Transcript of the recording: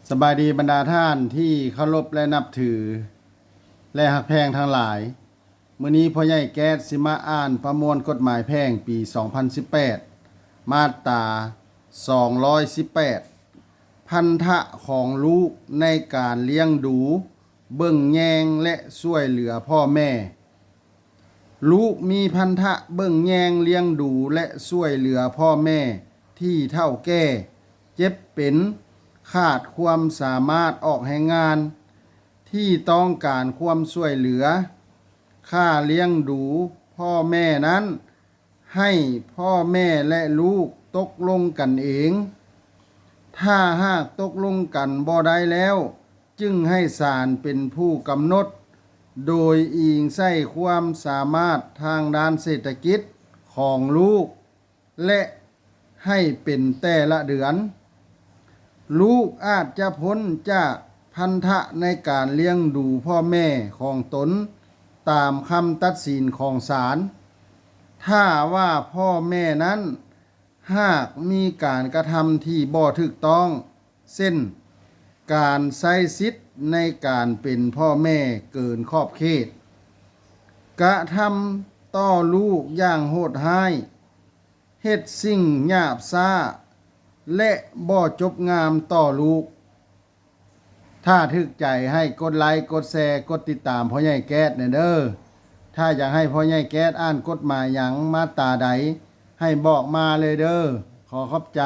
ສະບາຍດີບັນດາທ່ານທີ່ເຄົາລົບ ແລະ ນັບຖື ແລະ ຮັກແພງທັງຫຼາຍ. ມື້ນີ້ພໍ່ໃຫຍ່ແກ້ດຊິມາອ່ານປະມວນກົດໝາຍແພ່ງປີສອງພັນສິບແປດ ມາດຕາສອງຮ້ອຍສິບແປດ ພັນທະຂອງລູກໃນການລ້ຽງດູ, ເບິ່ງແຍງ ແລະ ຊ່ວຍເຫຼືອພໍ່ແມ່. ລູກມີພັນທະເບິ່ງແຍງ, ລ້ຽງດູ ແລະ ຊ່ວຍເຫຼືອພໍ່ແມ່ທີ່ເຖົ້າແກ່, ເຈັບເປັນ, ຂາດຄວາມສາມາດອອກແຮງງານ, ທີ່ຕ້ອງການຄວາມຊ່ວຍເຫຼືອ. ຄ່າລ້ຽງດູພໍ່ແມ່ນັ້ນ ໃຫ້ພໍ່ແມ່ ແລະ ລູກຕົກລົງກັນເອງ. ຖ້າຫາກຕົກລົງກັນບໍ່ໄດ້ແລ້ວ, ຈຶ່ງໃຫ້ສານເປັນຜູ້ກຳນົດ, ໂດຍອີງໃສ່ຄວາມສາມາດທາງດ້ານເສດຖະກິດຂອງລູກ ແລະ ໃຫ້ເປັນແຕ່ລະເດືອນ. ລູກອາດຈະພົ້ນຈາກພັນທະໃນການລ້ຽງດູພໍ່ແມ່ຂອງຕົນຕາມຄຳຕັດສິນຂອງສານ, ຖ້າວ່າພໍ່ແມ່ນັ້ນຫາກມີການກະທຳທີ່ບໍ່ຖືກຕ້ອງ, ເຊັ່ນ ການໃຊ້ສິດໃນການເປັນພໍ່ແມ່ເກີນຂອບເຂດ, ກະທຳຕໍ່ລູກຢ່າງໂຫດຮ້າຍ, ເຮັດສິ່ງຫຍາບຊ້າ ແລະ ບໍ່ຈົບງາມຕໍ່ລູກ. ຖ້າຖືກໃຈໃຫ້ກົດໄລ, ກົດແຊ, ກົດຕິດຕາມພໍ່ໃຫຍ່ແກ້ດແດ່ເດີ້. ຖ້າຢາກໃຫ້ພໍ່ໃຫຍ່ແກ້ດອ່ານກົດໝາຍຫຍັງ, ມາດຕາໃດ, ໃຫ້ບອກມາເລີຍເດີ້. ຂໍຂອບໃຈ.